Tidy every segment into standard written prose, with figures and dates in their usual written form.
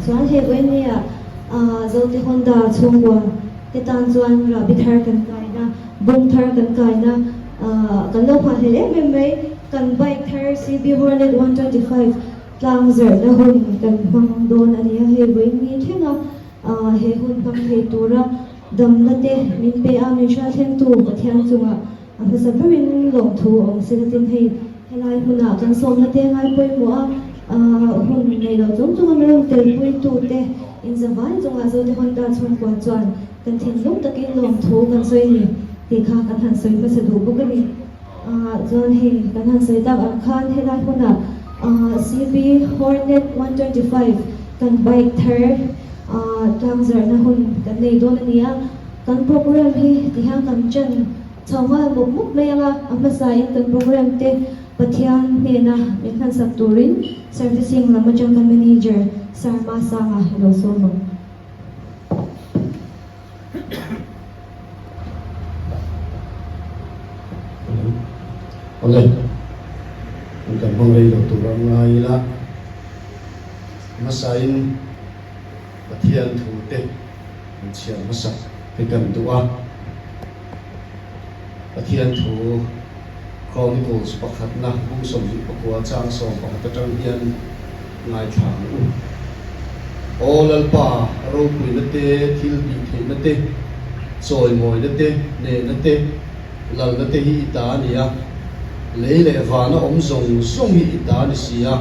Chuan hei vawinia Zote Honda chhungkua te tan chuan rahbi thar kan kaina, bung thar kan kaina kan lo nghahhlel em em mai. Kan bike thar CB Hornet 125 tlang zarhna hun kan hmang dawn a ni a, hei vawiin thlenga he hun hmang thei tura damna te min pe a, min hrialthlengtu Pathian chungah a hmasa berin lawmthu a awm se latin hei helai hmunah kan sawmna te ngai pawimawh a, hun nei lo chung chunga min rawn telpuitu te inzavai chungah Zote Honda chhungkua chuan kan thinlung takin lawmthu kan sawi a ni tih kha kan han sawi hmasa duh bawk a ni. Chuan hei kan han sawi tak ang khan helai hmunah CB Hornet 125 kan bike thar tlangzarhna hun kan nei dawn a ni a, kan program hi tihian kan chan chho nghal mup mup mai ang a, a hmasain kan program te Pathian hnena min hmansak turin servicing lam atang kan manager Sir Masanga i lo sawm ang. Awle, kan kan hmang rei lo tur ang ngai ila, hmasain Pathian thu te kan chhiar hmasak te kan duh a, Pathian thu Chronicles pakhatna bung 24 chang 11 atang hian ngaithla ang u. Aw Lalpa, ropuina te, thil tih theihna te, chawimawina te, hnehna te, lalna te hi i ta a ni a, lei leh vana awm zawng zawng hi i ta a ni si a.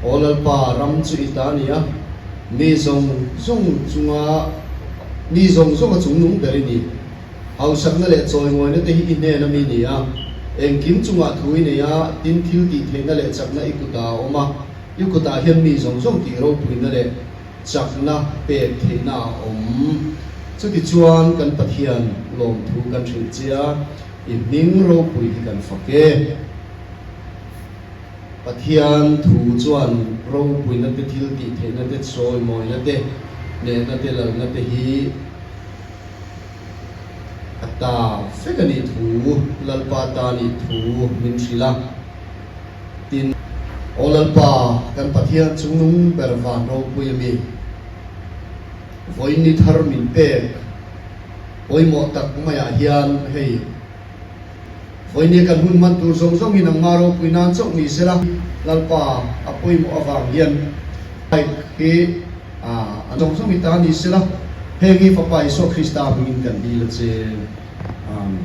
Aw Lalpa, ram chu i ta a ni a, mi zawng zawng chunga mi zawng zawnga chungnung ber i ni. Hausakna leh chawimawina te hi i hnen a mi ni a, engkim chungah thu i nei a, tin thil tih theihna leh chakna i kutah a awm a, i kutah hian mi zawng zawng tih ropuina leh chakna pek theihna a awm. Chutichuan kan Pathian lawmthu kan hrilh che a, i hming ropui hi kan fak e. Pathian thu chuan ropuina te, thil tih theihna te, chawimawina te, hnehna te, lalna te hi, A ta vek a nih thu, Lalpa ta nih thu min hrilh a. Tin, Aw Lalpa, kan Pathian chungnung ber van ropui a mi, vawiin ni thar min pek pawimawh tak maiah hian hei, vawiin ni kan hun hman tur zawng zawng hi nangmah ropui nan chauh ni sela, Lalpa a pawimawh avang hian bike hi A zawng zawng i ta ni sela, heng hi Fapa Isua Krista hmingin kan dil a che. Amen.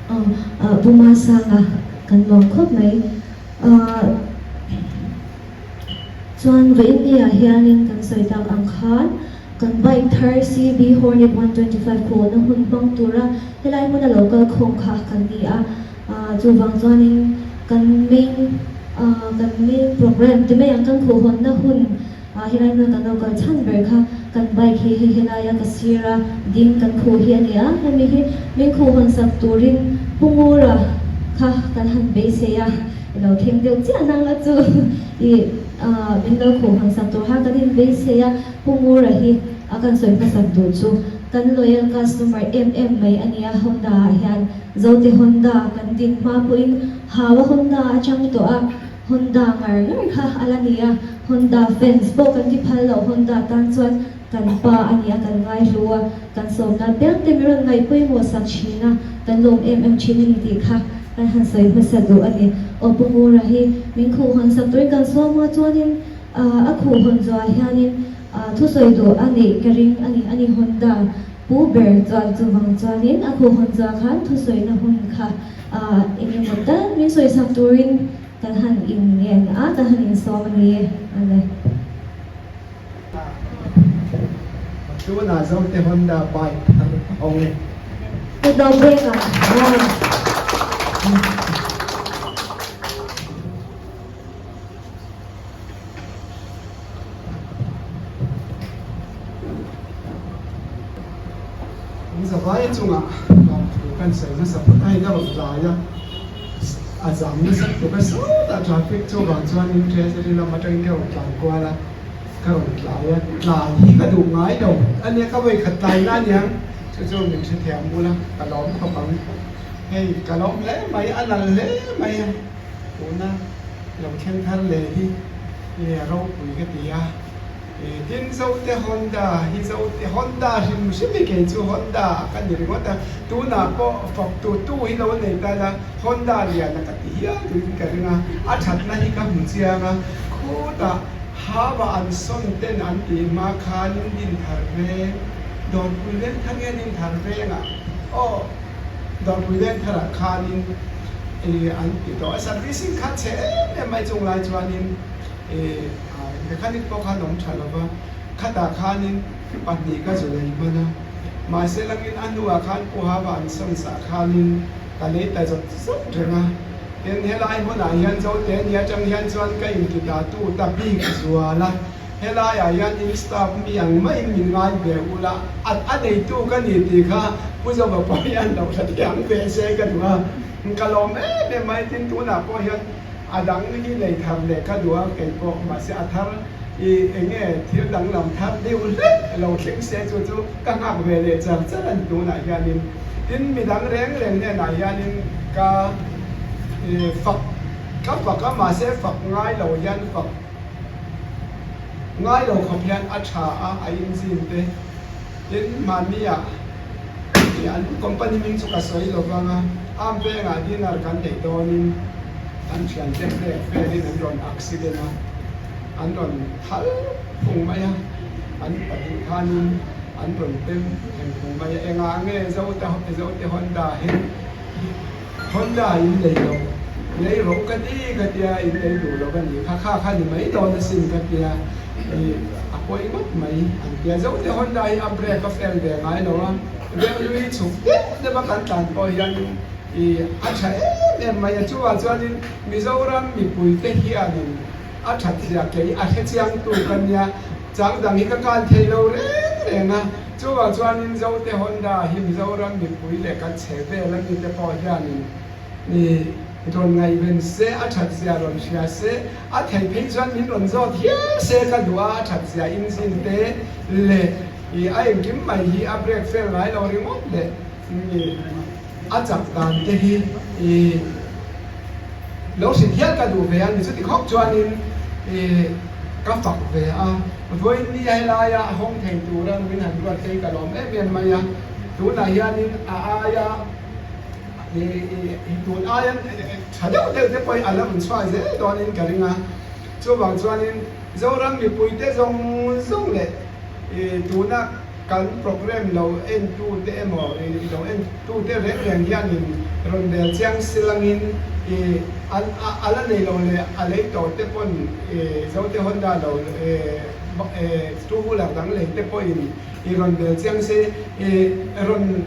Aw, Pu Masanga kan lawm khawp mai. Chuan vawiin ni ah hianin kan sawi tak ang khan kan bike thar CB Hornet 125 khawhna hun hmang tura helai hmuna lo kal khawm kha kan ni a. Chuvang chuanin kan main kan main program ti mai ang kan khuhhawnna hun helai hmuna kan lo kal chhan ber kha kan bike hi hei helaia ka sira ding kan khuh hi a ni a, hemi hi min khuhhawn sak turin Pu Ngura kha kan han beisei a, i lo thleng deuh chiah nang a chu i min lo khuhhawn sak tur kha kan inbeisei a, Pu Ngura hi a kan sawi hmasak duh chu kan loyal customer em em mai a ni a Honda ah hian. Zote Honda kan din hma pawhin Hawa Honda a chang tawh a, Honda ngar ngar kha a la ni a, Honda fans pawh kan ti phal loh, Honda tan chuan kan pa a ni a, kan ngaihlu a, kan sawmna piang te min rawn ngaih pawimawh sak thin a, kan lawm em em thin a ni tih kha kan han sawi hmasa duh a ni. Aw Pu Ngura hi min khuhhawn sak turin kan sawm a, chuanin a khuhhawn zuah hianin thusawi duh a neih ka ring a ni, a ni Honda. Pu ber chuan chuvang chuanin a khuhhawn chuah khan thusawina hun kha eng emaw tal min sawisak turin kan han inngen a, kan han insawm a ni a le. Tunah Zote Honda bike thar a hawng e. Kut lo brake ah. An zavai chungah lawmthu kan sawi nasa phawt a, hei ka rawn tlai a, a zam nasa tluk a sawtah traffic chuvang chuanin Treasury lam atangin ka rawn tlan kual a, ka rawn tlai a, tlai hi ka duh ngai lo a nia, ka vawikhat tlai na aniang chu chu min hrethiam bul a, ka lawm khawp ang, hei ka lawm hle mai, a lal hle mai a, tuna lo thleng thar leh hi. I ropui ka ti a. Tin Zote Honda hi Zote Honda hrim hrim hi kei chu Honda ah ka ni ringawt a, tunah pawh fak tu tu hi lo nei ta ila Honda lian a ka ti hial turin ka ring a, a thatna hi ka hmu chiang a, khutah Haba an sawn ten an tih hma khanin Dinthar veng, Dawrpui Vengthar nge Dinthar vengah aw Dawrpui Vengtharah khanin an ti tawh a, servicing kha chhe em em mai chunglai chuanin I mechanic pawh khan awm tha lova, khatah khanin pahnih ka zu lei hman a, mahse langin a hnuah khan Pu Hava an sawn sah khanin ka lei ta zawt zawt reng a, tin helai hmunah hian Zote ni atang hian chuan ka inti ta tu ta bik zual a, helaiah hian in staff mi ang maiin min ngai ve ula, a neitu ka ni tih kha Pu Zova pawh hian lo hrethiam ve se ka duh a, ka lawm em em mai, tin tunah pawh hian A dang hi lei thar leh ka duh a, kei pawh mahse a thar i eng nge thil danglam thar deuh hlek lo thleng se chu chu ka nghak ve leh char char a ni tunah hianin. Tin, midang reng reng hnenah hianin ka fak ka fak a, mahse fak ngai lo hian fak ngai lo khawp hian a tha a, a engine te. Tin, mahnia i an company hming chu ka sawi lo vang a, am vengah dinner kan neih dawnin an thiante hlek velin an rawn accident a, an rawn thal phung mai a, an pahnih khanin an rawn pem theng phung mai a, engah nge Zote Zote Honda hi Honda in nei lo, lei rawh ka ti ka tia in lei duh lo ka nih kha, kha kha ni mai dawn asin ka tia i a pawi ngawt mai an tia. Zote Honda hi a brake a fail ve ngai lo a, Venglui chhuk deuh deuh a kan tlan pawh hian i a tha em em mai a, chuvang chuanin Mizoram mipuite hianin a that zia kei a hrechiangtu ka nia, chang dang hi ka kan thei lo reng reng a. Chuvang chuanin Zote Honda hi Mizoram mipui leh kan chhe vel a mite pawh hianin i rawn ngaihven se, a that zia rawn hria se, a theih phei chuan min rawn zawt hial se ka duh a, a that zia engine te leh i a engkim mai hi a brake fail ngai lo ringawt leh i a chak dan te hi i lo hrilh hial ka duh ve a ni. Chuti khawp chuanin i ka fak ve a. Vawiin ni helaia a hawng thei tura min han ruat phei ka lawm em em mai a, tunah hianin a aia tun aia tha deuh deuh te pawhin a la rawn chhuak zel dawnin ka ring a, chuvang chuanin Zoram mipuite zawng zawng leh tuna kan programme lo entute emaw lo entute reng reng hianin rawn bel chiang silangin a la nei lo leh a lei tawh te pawn Zote Honda lo two wheeler dang lei te pawhin i rawn bel chiang se rawn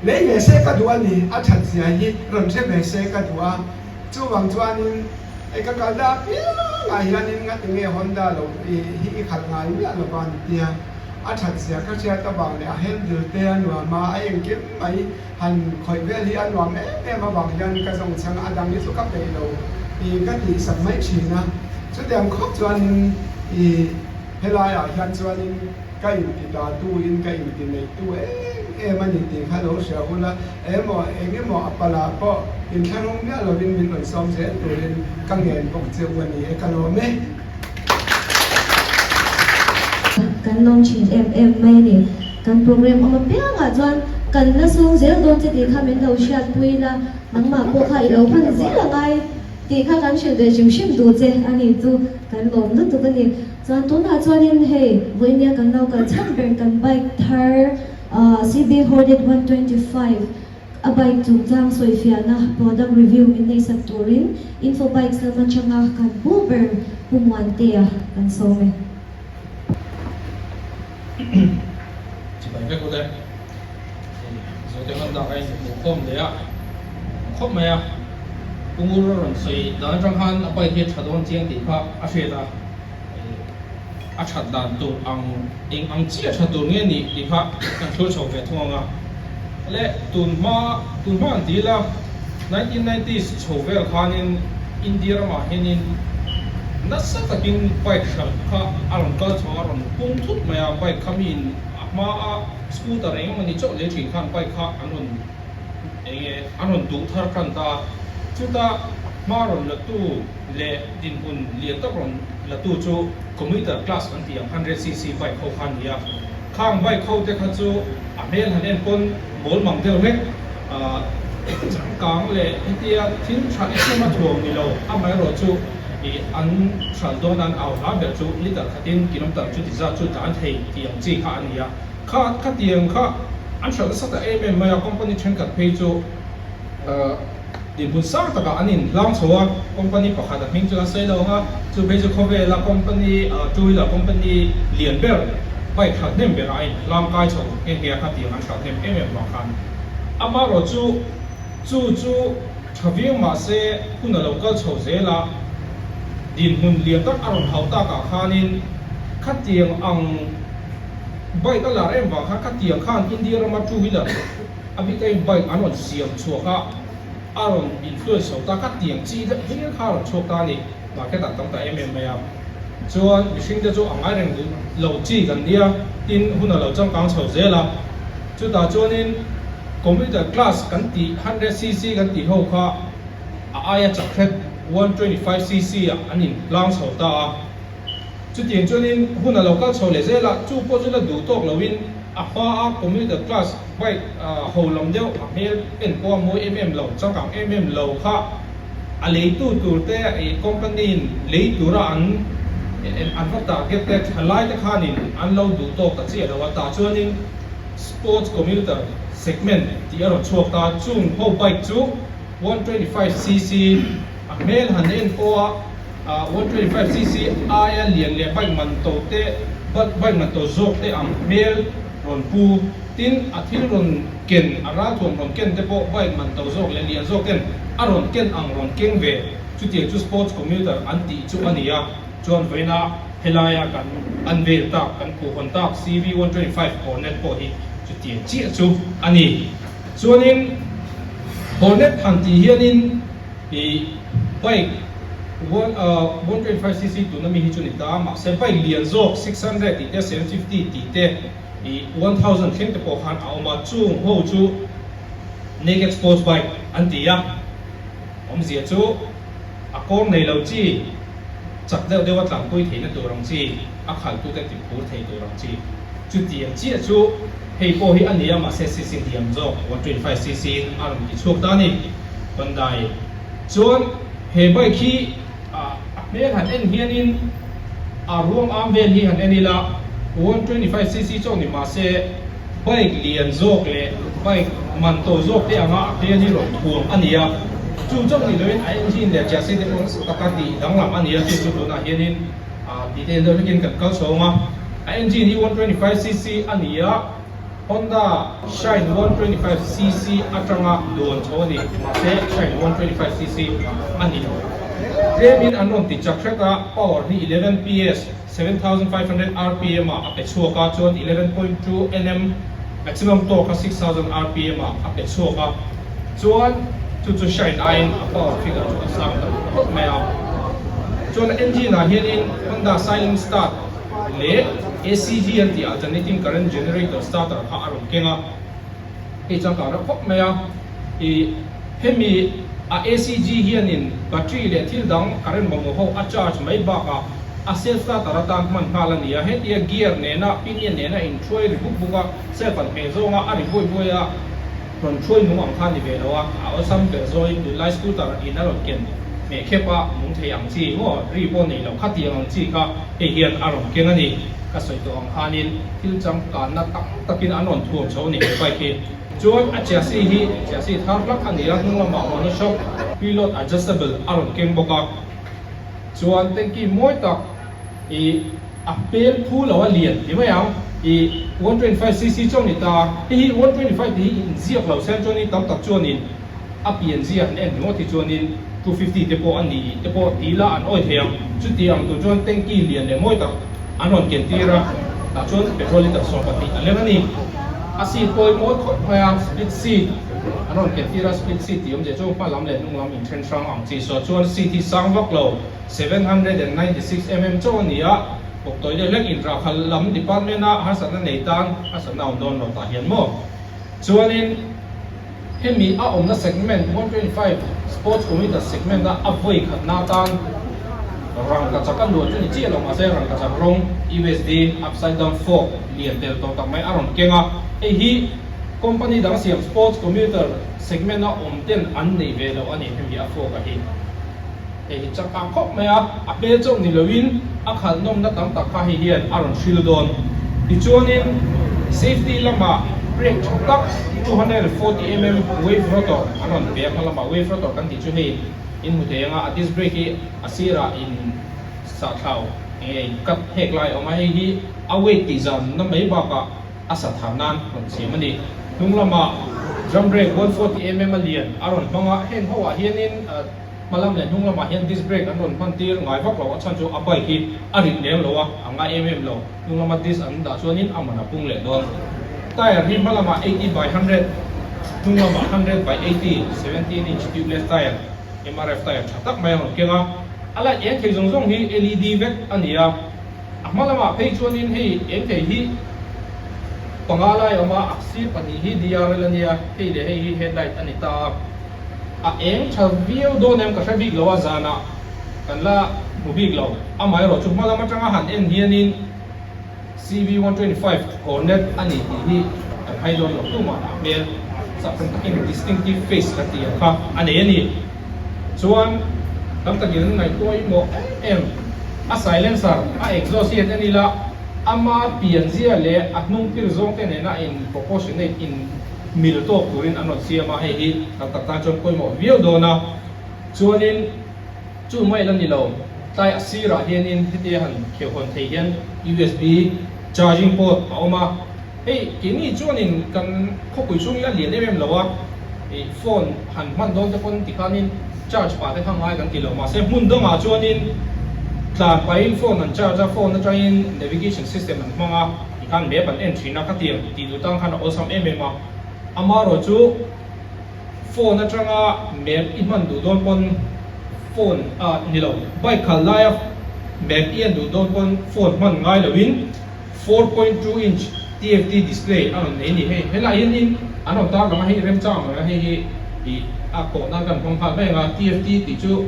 lei ve se ka duh a ni, a that zia hi rawn hre ve se ka duh a, chuvang chuanin ka kal dah apiangah hianin ngatinge Honda lo hi i khalh ngai miah lova an tia. A that zia ka hriat avang leh a handle te a nuam a, a engkim mai han khawih vel hi a nuam em em avang hian ka zawng chhang a, a dang hi chu ka peih lo tih ka tih sak mai thin a. Chutiang khawp chuanin i helaiah hian chuanin ka inti ta tu in ka inti neih tu em em a ni tih kha lo hria hun a, emaw eng emaw a palah pawh inthlahrung miah lovin min rawn sawm zel turin ka ngen bawk che u a ni e, ka lawm e. Kan lawm thin em em mai a ni. Kan program awm apiangah chuan kan la sawm zel dawn che tih kha min lo hriatpui la, nangmah pawh kha i lo hman zel a ngai tih kha kan hrilh ve hrim hrim duh che a ni chu kan lawm lutuk a ni. Chuan tunah chuanin hei vawinia kan lo kal chhan ber kan bike thar CB Hornet 125, A bike chungchang sawifiahna product review min neihsak turin Info Bikes lam atanga kan pu ber Pu Muantea kan sawm e. Chibai vek ule. Zote Honda ka inhmuh khawm leh a, khawp mai a. Pu Ngur a rawn sawi dan atang khan a bike hi a tha dawn chiang tih kha a hriat a. A that dan tur ang eng ang chiah tha tur nge nih tih kha kan thlur chho ve thung ang a. Le tun hma tun hma an ti ila 1990s chho vel khanin India ramah hianin nasa takin bike hralh kha a rawn kal chho a, a rawn pung thut mai a, bike kha miin a hma a scooter eng emawni chauh lei thin khan bike kha an rawn eng nge an rawn duh thar tan ta a. Chuta. Hma rawn la tu leh dinhmun lian tak rawn la tu chu commuter class kan tih ang 100cc bike ho kha a ni a. Khang bike ho te kha chu a hmel han en pawn mawl mang deuh hlek changkang leh hetia thil tha em em a thuam ni lo, amaherawhchu ih an hralh dawn an au hla ber chu litre khatin kilometer chuti zat chu tlan thei tih ang chi kha a ni a. Kha khatiang kha an hralh nasa ta em em mai a, company thenkhat phei chu dinhmun sang takah an inhlang chho a, company pakhat a hming chu an sawi lo ang a, chu phei chu khawvela company two wheeler company lian ber bike hralh hnem berah a inhlang kai chho nghe nghe a, khatiang an hralh hnem em em vang khan amaherawh chu chu chu tha viau mahse hun a lo kal chho zel a, dinhmun lian tak a rawn hauh takah khanin khatiang ang Bike a lar em vang khan khatiang khan India rama two wheeler a bikain bike an rawn siam chhuak a, a rawn influence chho ta khatiang chi deuh hlir kha a rawn chhuak ta a ni. Market ah tam ta em em mai a. Chuan mihring te chu a ngai reng duh lo chi kan nia, tin hun a lo changkang chho zel a. Chutah chuanin commuter class kan tih 100cc kan tih ho kha a aia chak hret 125cc ah an inhlang chho ta a. Chutiang chuanin hun a lo kal chho leh zel a, chu pawh chu la duh tawk loin a hma a commuter class bike ho lam deuh a hmel en pawh a mawi em em lo, changkang em em lo kha a leitu tur te ih company in lei tura an an va target te thalai te khanin an lo duh tawk ta chiah lo a, tah chuanin sports commuter segment tih a rawn chhuak ta, chung ho bike chu 125cc a hmel han en pawh a. 125cc aia lian leh bike man to te bike man to zawk te ang hmel rawn pu. Tin, a thil rawn ken, a ralthuam rawn ken te pawh bike man to zawk leh lian zawk ten a rawn ken ang rawn keng ve. Chutiang chu sports commuter an tih chu a ni a. Chuan vawiina helaia kan unveil tak, kan khuhhawn tak CV125 Hornet pawh hi chutiang chiah chu a ni. Chuanin Hornet han tih hianin I bike one 125cc tuna mi hi chu ni ta mahse bike lian zawk 600 tih te 750 tih te i 1000 thleng te pawh khan a awm a, chung ho chu naked sports bike an ti a, awmzia chu a kawr nei lo chi chak deuh deuh a tlanpui theihna tur ang chi a khaltu te ti phur thei tur ang chi chutiang chiah chu hei pawh hi a ni a mahse cc hniam zawk 125cc in a rawn ti chhuak ta a ni. Hyundai chuan he bike hi a hmel han en hianin a ruang am vel hi han en ila 125cc chauh ni mahse bike lian zawk leh bike man to zawk te anga a hmel hi rawn thuam a ni a, chu chauh ni loin a engine leh chassis te pawh nasa taka tih danglam a ni a, chu chu tunah hianin detail deuh hlekin kan kal chho ang a, a engine hi 125cc a ni a. Honda Shine 125cc atanga dawn chho a ni, mahse Shine 125cc a ni lo. Tlemin an rawn ti chak hret a, power hi 11 PS, 7500 rpm ah a pe chhuak a, chuan 11.2 Nm maximum torque kha 6000 rpm ah a pe chhuak a, chuan chu chu Shine aiin a power figure chu a sang ta khawp mai a. Chuan engine ah hianin Honda Silent Start leh ACG an tih Alternating Current Generator starter kha a rawn keng a, hei chuan ka reuh khawp mai a, ih hemi a ACG hianin battery leh thil dang current mamawh ho a charge mai bakah a self starter atan hman nghal a ni a, hetia gear nena pinion nena inthuai ri buk buk a, self an hmeh zawnga a ri buai buai a, rawn thuai nung ang kha a ni ve lo a, a awlsam ber zawiin tunlai scooter in a rawn ken hmeh khep a, nung thei ang chi maw ri pawh nei lo khatiang ang chi kha hei hian a rawn keng a ni. Ka sawi tawh ang khanin thil changkanna tam takin an rawn thuam chho a ni he bike hi. Chuan a chassis hi chassis thar hlak a ni a, hnung lamah monoshock preload adjustable a rawn keng bawk a, chuan tanky mawi tak ih A hmel phu lo a lian ti mai ang. I 125cc chuan ni ta. Hei hi 125 tih hi inziak lo sen chuanin tam tak chuanin a pian zia han en ringawt hi chuanin 250 te pawh a ni te pawh ti ila an awi thei ang. Chuti ang tur chuan tanky lian leh mawi tak an rawn ken tir a, tah chuan petrol litre 12 a leng a ni. A seat pawh hi mawi khawp mai a, split seat an rawn ken tir a, split seat tih awmzia chu hma lam leh hnung lam inthen hrang ang chi. So chuan seat hi sang vak lo. 796 mm chauh a ni a, kawp tawi deuh hlek inrahkhal lam department a harsatna nei tan harsatna a awm dawn lo tah hian maw? Chuanin Hemi a awmna segment 125 Sports Commuter segment a a vawi khatna atan rangkachak a luah chu ni chiah lo mahse rangkachak rawng USD upside down fork lian tel tawh tak mai a rawn keng a. Hei hi company dang siam Sports Commuter segment a awm ten an nei ve lo a ni hemi a fork a hi. Hei hi chak ang khawp mai a, a hmel chauh ni loin a khalh nawmna tam tak kha hei hian a rawn hril dawn. Tichuanin safety lamah brake tha tak 240 mm wave rotor an rawn pe a, hma lamah wave rotor kan tih chu hei in hmu thei ang a, a disc brake hi a sirah in sahthlau eng nge in cut hek lai a awm a, hei hi a weight tih zanna mai bakah a sa thar nan rawn siam a ni. Hnung lamah drum brake 140 mm a lian a rawn hmang a, heng ho ah hianin Hma lam leh hnung lamah hian disc brake an rawn hman tir ngai vak lo, a chhan chu a bike hi a rit lem lo a, a ngai em em lo. Hnung lama disc an dah chuanin a man a pung leh dawn. Tyre hi hma lamah 80 by 100, hnung lamah 100 by 80, 17 inch tubeless tyre, MRF tyre tha tak mai a rawn keng a. A light eng thei zawng zawng hi LED vek a ni a, a hma lamah phei chuanin hei eng thei hi panga lai a awm a, a sir pahnih hi DRL a nia, hei leh hei hi headlight a ni ta a. A eng tha viau dawn em ka hre bik lo a, zanah kan la hmu bik lo. Amaherawh chu hma lam atanga han en hianin CV 125 Hornet a ni tih hi kan hai dawn lo tumah a hmel chak takin distinctive face kan tih ang kha a nei a ni. Chuan tam takin an ngaihtuah em em a silencer a exhaust hian en ila ama pianzia leh a hnung pir zawng te nena in proportionate in mil tawk turin an rawn siam a, hei hi tak tak tan chuan pawimawh viau dawn a, chuanin chu mai la ni lo, tlai a sirah hianin hetia han kheuh hawn thei hian USB charging port a awm a, hei keini chuanin kan khawpui chhung hi a lian em em lo a, ih phone han hman dawn te pawn tikhanin charge pah te kha ngai kan ti lo, mahse hmun dangah chuanin tlan pahin phone an charge a, phone atangin navigation system an hmang a. Tikhan map an en thin a, khatiang tih duh tang khan a awlsam em em a. Amaherawh chu phone atanga map i hman duh dawn pawn phone ah ni lo, bike khalh laia map i en duh dawn pawn phone hman ngai loin 4.2 inch TFT display a rawn nei a ni. Hei helai hianin an rawn tar lang a, hei remchang ang reng a, hei hi ih a kawh nan kan hmang nghal mai ang a, TFT tih chu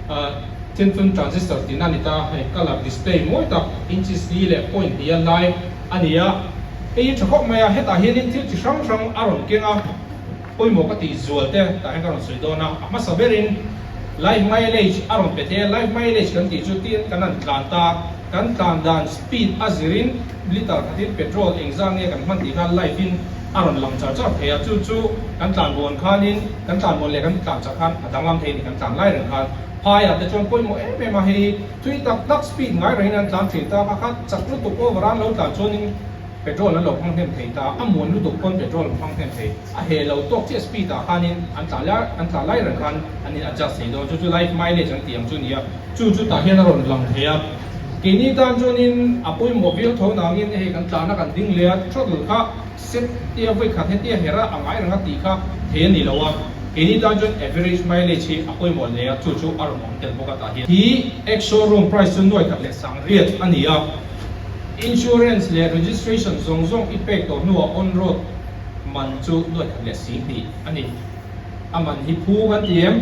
ah Thin film transistor tihna a ni ta, hei colour display mawi tak inches li leh point hnih a lai a ni a, hei hi tha khawp mai a, hetah hianin thil chi hrang hrang a rawn keng a, pawimawh ka tih zual te tah hian ka rawn sawi dawn a, a hmasa berin live mileage a rawn pe thei a, live mileage kan tih chu tin kan han tlan ta, kan tlan dan speed a zirin litre khatin petrol engzah nge kan hman tih kha live in a rawn lang char char thei a, chu chu kan tlan bawn khanin kan tlan bawn leh kan tlan chak khan a danglam thei a ni kan tlan lai reng khan. Phaiah te chuan pawimawh em em a, hei tui tak tak speed ngai rengin an tlan thin ta, kha kha chak lutuk over a an lo tlan chuanin petrol an lo hmang hnem thei ta, a muan lutuk pawn petrol an hmang hnem thei, a heh lo tawk chiah speed ah khanin an tlan lai an tlan lai reng khan an in adjust thei dawn, chu chu life mileage an tih ang chu a ni a, chu chu tah hian a rawn lang thei a, keini tan chuanin a pawimawh viau tho nangin hei kan tlana kan ding leh a throttle kha Set tia vawi khat hetia hera a ngai reng a tih kha thei a ni lo a, keini tan chuan average mileage hi a pawimawh hle a, chu chu a rawn awm tel bawk a tah hian. Hi ex showroom price chu nuai khat leh sang riat a ni a, insurance leh registration zawng zawng i pek tawh hnuah on road man chu nuai khat leh si hnih a ni. A man hi phu kan ti em?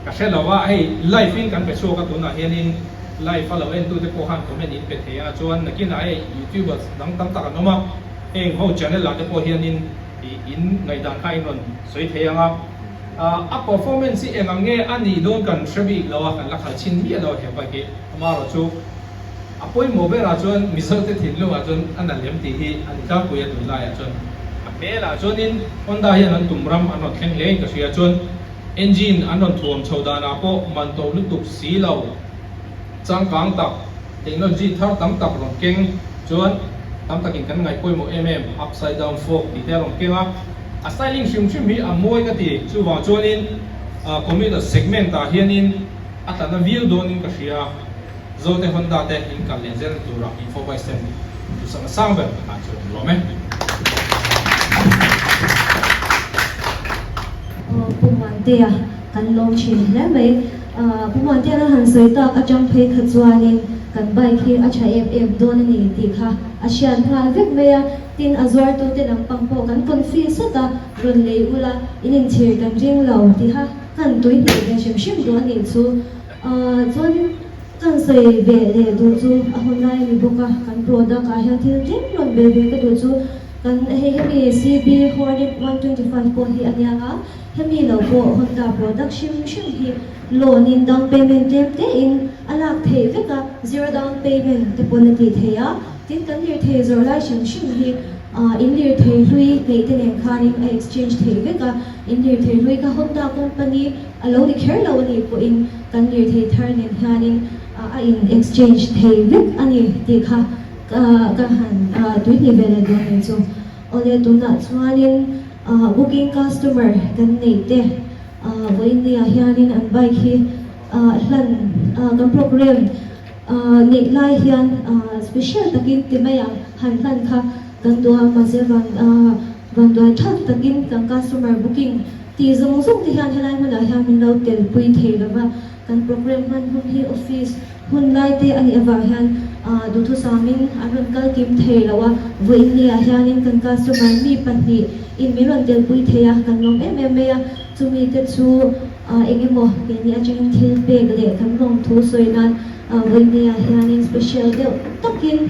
Ka hre lo a, hei live in kan pe chhuak a tunah hianin live a lo entute pawh khan comment in pe thei a, chuan nakinah hei youtubers dang tam tak an awm a, Heng ho channel ah te pawh hianin in ngaihdan kha in rawn sawi thei ang a, a performance hi eng ang nge a nih dawn kan hre bik lo a, kan la khalh chhin miah lo a he bike hi. Amaherawh chu a pawimawh berah chuan Mizo te thinlung ah chuan a na lem tih hi a ni tlangpui a tunlai ah chuan. A hmel ah chuanin Honda hian an tum ram an rawn thleng hle in ka hria chuan engine an rawn thuam chho dan ah pawh man to lutuk si lo changkang tak technology thar tam tak rawn keng chuan tam takin kan ngaih pawimawh em em upside down fork tih te a rawn keng a, a styling hrim hrim hi a mawi ka ti, chuvang chuanin commuter segment ah hianin a tla na viau dawnin ka hria, Zote Honda te in kal leh zel tura info by sem duhsakna sang ber ah chuan an lawm e. Aw Pu Muantea kan lawm thin hle mai. Pu Muantea han sawi tak atang phei kha chuanin. kan bike hi a tha em em dawn a ni tih kha a hriat nghal vek mai a, tin a zuartute lampang pawh kan confi sawt a, rawn lei ula in inchhir kan ring lo tiha kan tui hnih ve hrim hrim duh a nih chu. Chuanin kan sawi ve leh duh chu a hun lai a ni bawk a, kan product ah hian thil tlem rawn bel ve ka duh chu kan hei hemi CB Hornet 125 pawh hi a nia a, hemi lo pawh Honda product hrim hrim hi loan in down payment tlem te in a lak theih vek a, zero down payment te pawn a tih theih a, tin kan lirthei zawrh lai hrim hrim hi in lirthei hlui neih te nen khanin a exchange theih vek a, in lirthei hlui kha Honda company A lo ni kher lo a nih pawhin kan lirthei thar nen hianin a in exchange thei vek a ni tih kha ka han tuihnih ve leh dawn mai chu. Awle tunah chuanin booking customer kan neih te vawiin niah hianin an bike hi hlan kan program neih lai hian special takin ti mai ang han hlan kha kan duh a mahse vanduai thlak takin kan customer booking Tih zawng zawng te hian helai hmunah hian min lo telpui thei lo va, kan program hman hun hi office hun lai te a nih avang hian duhthusamin an rawn kal kim thei lo a, vawiin ni ah hianin kan customer mi pahnih in min rawn telpui thei a, kan lawm em em mai a, chumi te chu eng emaw keini atangin thil pek leh kan lawmthu sawi nan vawiin ni ah hianin special deuh takin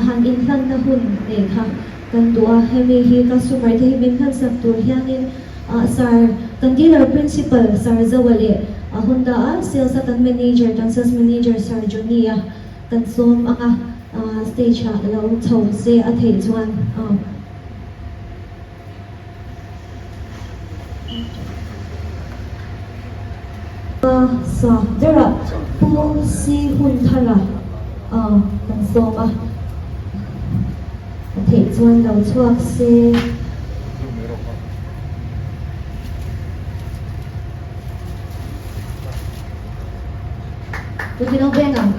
han inhlanna hun nei kha Kan duh a, hemi hi customer te hi min hmansak tur hianin Sir, kan dealer principal Sir Zoa leh Honda a sales a kan manager, kan sales manager Sir Johnny a kan sawm ang a, stage ah lo chho se a theih chuan. Sa berah Pu Si Hun Thara kan sawm a, a theih chuan lo chhuak se. Pu Tino Beng ang.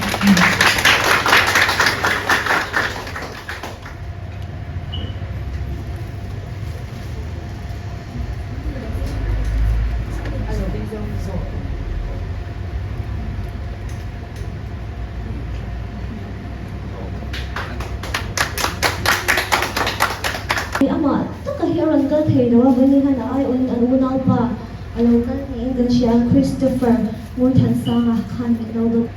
Amah taka hi a rawn kal thei lo a, vawiin hian a aiawhin an unaupa a lo kal niin kan hria a, Christopher Ngurthansanga khan min lo dawp.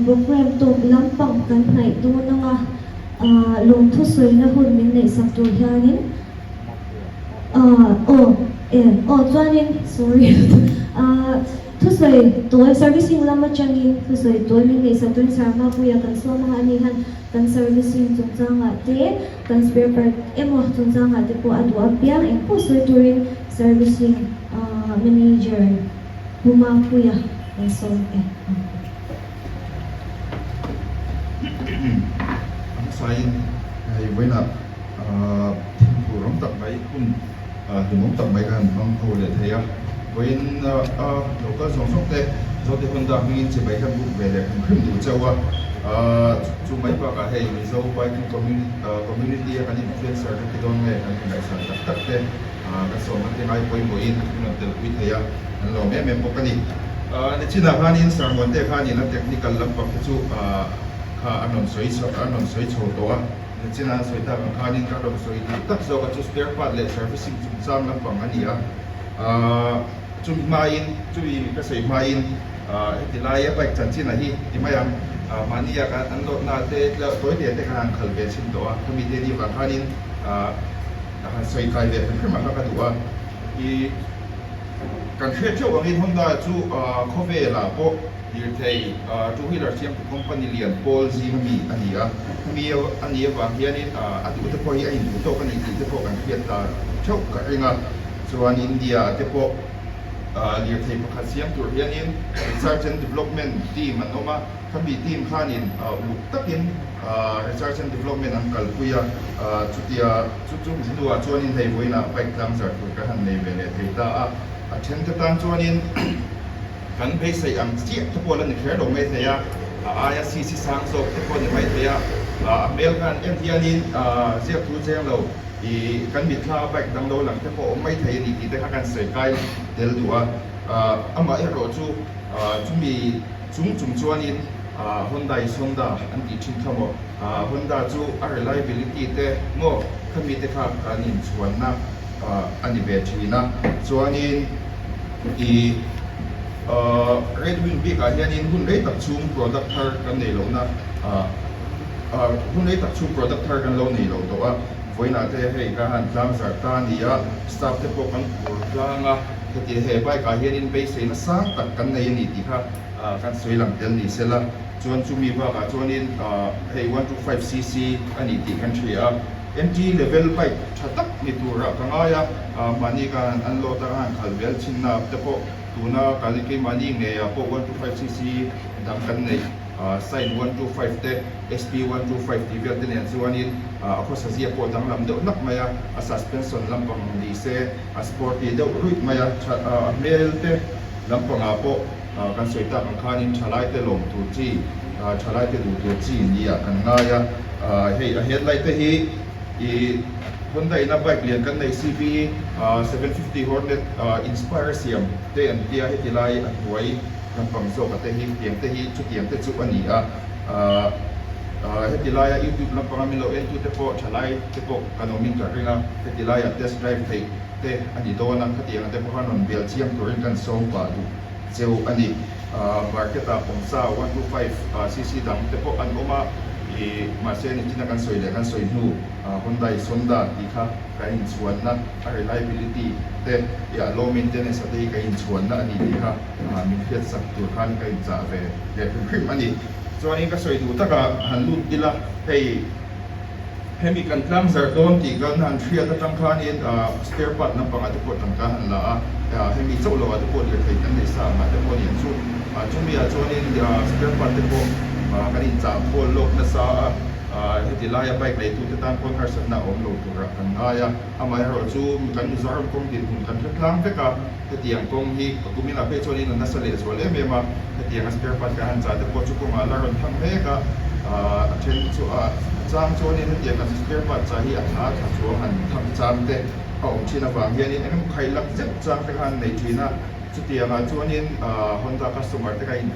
Program tawp lampang kan hnaih dawn anga lawmthu sawina hun min neihsak tur hianin aw aw chuanin sorry Thusawi tawi servicing lam atangin thusawi tawi min neihsak turin Sarma Puia kan sawm a, ani hian kan servicing chungchangah te, kan spare part emaw chungchangah te pawh a duh apiang engpawh sawi turin servicing manager Pu Mapuia kan sawm e. A hmasain hei vawiinah thingpui ram tak mai hun Hlimawm tak mai ka han hmang ho leh thei a, vawiin a lo kal zawng zawng te Zote Honda hmingin chibai ka buk ve leh hrim hrim duh chauh a, chu mai bakah hei Mizo biking community a kan influencer te ti dawn nge kan inngaihsan tak tak te ka sawm ate ngai pawimawhin min rawn telpui thei a, an lawm em em bawk a ni. Nichinah khanin Sermon te khanin a technical lampang te chu kha an rawn sawi an rawn sawi chho tawh a. Nichin an sawi tak ang khanin ka rawn sawi duh tak zawk a chu spare part leh servicing chungchang lampang a ni a, chumi hmain chumi ka sawi hmain heti laia bike chanchin a hi ti mai ang, mahnia kan an lawtna te tawi te te khan an khal ve chhin tawh a, khami te ni vang khanin ka han sawi kai ve hrim hrim a kha ka duh a, i kan hriat theuh angin Honda chu khawvelah pawh. Lirthei two wheeler siamtu company lian pawl zinga mi a ni a, hemi a nih avang hianin a duh te pawh hi a induh tawk a ni tih te pawh kan hriat ta theuh ka ring a. Chuan India ah te pawh lirthei pakhat siam tur hianin research and development team an awm a, khami team khanin uluk takin research and development an kalpui a, chutia chu chu hnuah chuanin hei vawiinah bike tlangzar tur kan han nei ve leh thei ta a, a then te tan chuanin. Kan beisei ang chiah te pawh la ni kher lo mai thei a, a aia cc sang zawk te pawh ni mai thei a, a hmel khan en hianin ziak thu cheng lo i kan mitthla a bike dang lo lang te pawh awm mai thei a ni tih te kha kan sawi kai tel duh a. Amaherawh chu chumi chung chung chuanin Honda is Honda an tih thin kha maw, Honda chu a reliability te maw khami te kha kan inchhuanna a ni ve thin a, chuanin i Red Wing bikah hianin hun rei tak chhung product thar kan nei lohna hun rei tak chhung product thar kan lo nei lo tawh a, vawiinah te hei ka han tlang zarh ta a ni a, staff te pawh kan phur tlang a, heti he bike ah hianin beiseina sang tak kan nei a ni tih kha kan sawi lang tel ni sela, chuan chumi bakah chuanin hei 125 cc a ni tih kan hria a. Entry level bike tha tak ni turah ka ngai a, mahni ka han unload a, ka han khalh vel chhinna te pawh tuna ka keimahni ngeiah pawh 125cc dang kan nei, Sign 125 te, SP 125 tih vel te nen chuanin a khawsa zia pawh danglam deuh nak mai a, a suspension lampang ni se a sporty deuh ruih mai a, a hmel te lampangah pawh kan sawi tak ang khanin thalaite lawm tur chi, thalaite duh tur chi nia kan ngai a. Hei a headlight te hi i Honda ina bike lian kan nei CB 750 Hornet inspire siam te an tia heti lai a hnuai lampang zawk a te hi tiang te hi chutiang te chu a ni a. Heti laia YouTube lampanga min lo en tu te pawh thalai te pawh kan awmin ka ring a, heti laia test drive theih te a ni dawn a, khatiang te pawh khan rawn bial chiang turin kan sawm pah duh cheu a ni. Market ah awmsa 125 cc dang te pawh an awm a, ih mahse nichina kan sawi leh kan sawi hnu Honda is Honda tih kha kan inchhuanna a reliability te ih a low maintenance a te hi kan inchhuanna a ni tih kha min hriat sak tur khan ka inchah ve leh hrim hrim a ni. Chuanin ka sawi duh takah han lut ila hei. Hemi kan tlang zarh dawn tih kan han hriat atang khanin spare part lampangah te pawh tangka han la a, hemi chauh loah te pawh lirthei kan nei sa angah te pawh aniang chu. Chumi ah chuanin spare part te pawh kan inchah khawl lawk nasa a, heti laia bike leitute tan pawn harsatna a awm lo turah kan ngai a. Amaherawhchu kan Mizoram kawng dinhmun kan hre tlang vek a, hetiang kawng hi kuminah phei chuanin a nasa lehzual em em a, hetianga spare part kan han chah te pawh chu kawngah la rawn thang mek a, a then chu a chang chuanin hetiang kan spare part chah hi a thla thla chuang han thang chang te a awm thin avang hianin eng emaw khaih lak zeuh chang te kha an nei thin a, chutiangah chuanin Honda customer te kha in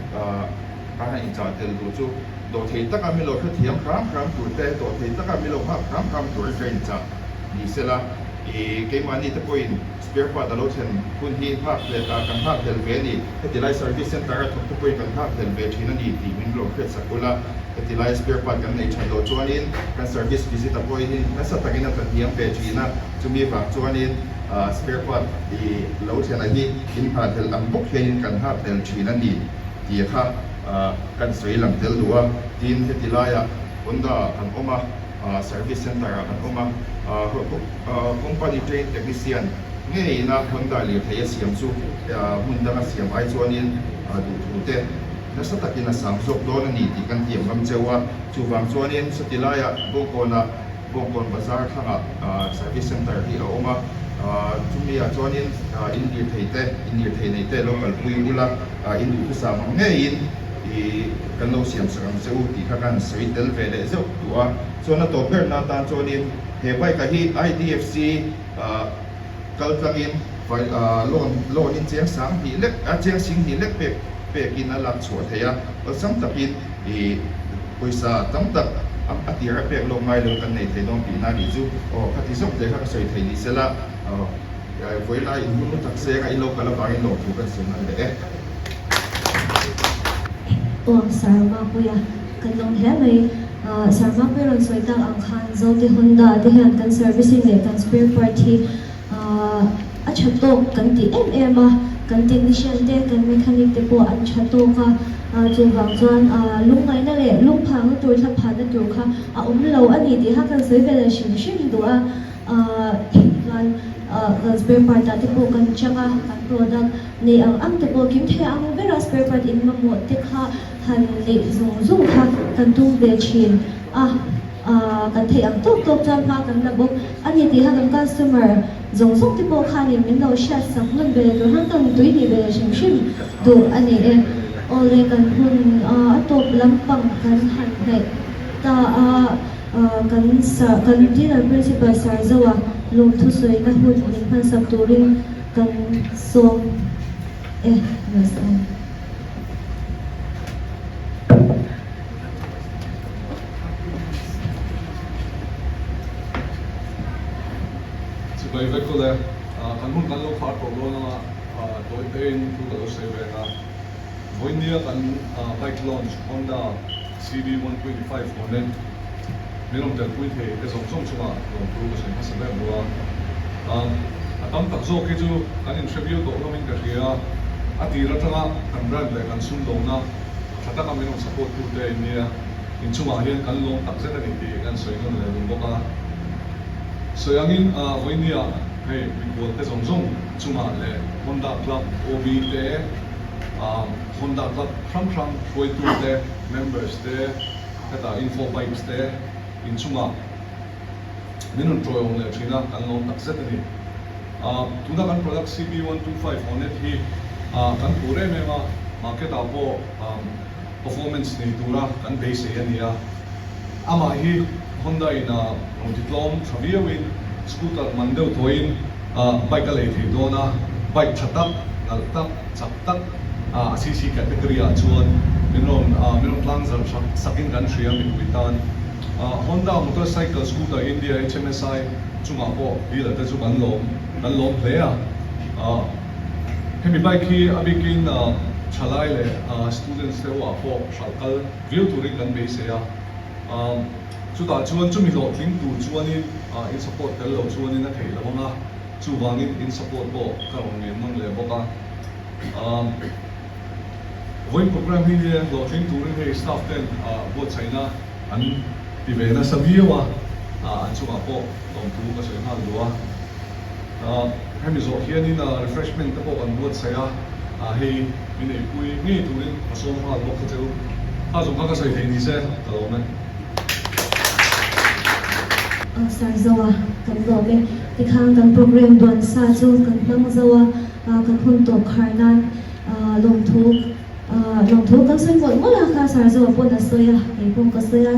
kan han inchah tel duh chu dawhthei taka mi lo hrethiam hram hram tur te, dawhthei taka mi lo nghak hram hram turin ka inchah ni sela, ih keimahni te pawhin Spare part a lo thlen hun hi nghak hlel a, kan nghak hlel ve a ni. Heti lai service centre a thawk te pawhin kan nghak hlel ve thin a ni tih min lo hriat sak ula. Heti lai spare part kan nei that loh chuanin kan service visit a pawhin hi nasa takin a tlahniam ve thin a, chumi vang chuanin spare part i lo thlen a hi in nghah hlel ang bawk hianin kan nghak hlel thin a ni tih kha kan sawi lang tel duh a. Tin, heti laiah Honda kan awm a. Service Centre ah kan awm a, company trained technician ngeiin a Honda lirthei a siam chu hmun danga siam ai chuanin duhthu te nasa takin a sang zawk dawn a ni tih kan tiam ngam cheu a. Chuvang chuanin sawti laiah Bawngkawnah Bawngkawn Bazar thlangah Service Centre hi a awm a, chumi ah chuanin in lirthei te in lirthei nei te lo kalpui ula in duhthusam ang ngeiin I kan lo siam sak ang che u tih kha kan sawi tel ve leh zeuh duh a, chuan a tawp berna atan chuanin he bike ah hi IDFC kal tlangin loan loan in cheng sang hnih lek a cheng sing hnih lek pek pekin a lak chhuah thei a, awlsam takin i pawisa tam tak a tir a pek lawk ngai lo kan nei thei dawn tihna nih chu aw khati zawk te kha ka sawi thei ni sela aw vawilah in hun tak seng a in lo kal avangin lawmthu kan sawi ngan leh e. Aw Sarmapuia kan lawm hle mai. Sarmapuia rawn sawi tak ang khan Zote Honda te hian kan servicing leh kan spare part hi a tha tawk kan ti em em a, kan technician te kan mechanic te pawh an tha tawk a, chuvang chuan lungngaihna leh lungphangna tur thlaphanna tur kha a awm lo a ni tih kha kan sawi ve leh hrim hrim duh a. Chuan kan spare part ah te pawh kan chang a, kan product Nei ang ang te pawh kim thei ang bera spare part in mamawh te kha han neih zung zung kha kan tum ve thin a, kan theih ang tawk tawk chuan hma kan la bawk a ni tih kha kan customer zawng zawng te pawh khanin min lo hriat sak nawn ve leh tur khan kan tui hnih ve leh hrim hrim duh a ni e. Awle kan hun a tawp lampang kan han hnaih ta a, kan kan dinner principal Sarzoa lawmthusawina hun min hmansak turin kan sawm e. Chibai vek ule, kan hun kan lo khar tawh dawn anga tawi tein thu ka lo sawi ve ang a. Vawinia kan bike launch Honda CB125 Hornet min rawn telpui thei te zawng zawng chungah lawmthu ka sawi hmasa ber duh a. A tam tak zawk hi chu kan inhre viau tawh hlawmin ka hria a, a tir atanga kan brand leh kan sumdawngna tha taka min rawn support tute in nia, inchungah hian kan lawm tak zet a ni tih kan sawi nawn leh dun bawk a. Sawi angin vawinia hei mikhual te zawng zawng chungah leh Honda Club OB te, Honda Club hrang hrang hruaitu te, members te, heta info bikes te inchungah min rawn tawiawm leh thin a, kan lawm tak zet a ni. Tuna kan product CB125 Hornet hi kan phur em em a, market ah pawh performance nei tura kan beisei a ni a. Amah hi Honda in a rawn ti tlawm tha viauin scooter man deuh thawiin bike a lei thei dawn a, bike tha tak, nalh tak, chak tak a CC category ah chuan min rawn min rawn tlang zarh sakin kan hria mipui tan. Honda Motorcycle Scooter India, HMSI, chungah pawh dealer te chu kan lawm kan lawm hle a. Hemi bike hi a bikin thalai leh students te uah pawh hralh kal viau turin kan beisei a. Chutah chuan chumi hlawhtling tur chuanin in support tel lo chuanin a theih lo ang a, chuvangin in support pawh ka rawn ngen nawn leh bawk a. Vawiin program hi hlawhtling turin hei staff ten buatsaihna an ti ve nasa viau a, an chungah pawh lawmthu ka sawi nghal duh a. Hemi zawh hianin refreshment te pawh kan buatsaih a, hei min eipui ngei turin ka sawm nghal bawk kha cheu. Kha zawng kha ka sawi theih ni se ka lawm e. Sir Zoa kan lawm e. Tikhan kan program duan sa chu kan hmang zo a, kan hun tawp khar nan lawmthu lawmthu kan sawi mawlh mawlh a, kha Sir Zoa pawn a sawi a, kei pawh ka sawi a,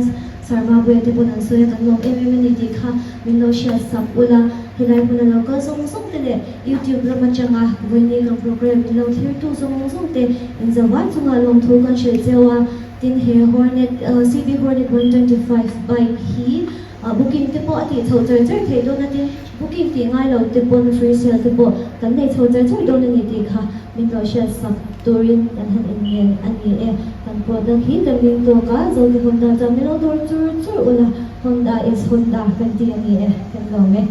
Sir Mabuia te pawn an sawi a, kan lawm em em a ni tih kha min lo hriat sak ula, helai hmuna lo kal zawng zawng te leh YouTube lam atanga vawiini kan program min lo thlirtu zawng zawng te inzavai chunga lawmthu kan hrilh cheu a, tin he Hornet CB Hornet 125 bike hi Booking te pawh a tih chhoh char char theih dawn a tin booking tih ngai lo te pawn free sale te pawh kan nei chho char char dawn a ni tih kha min lo hriat sak turin kan han inngen a ni e. Kan product hi kan ring tawk a, Zote Honda chuan min lo dawr chur chur ula, Honda is Honda kan ti a ni e, kan lawm e.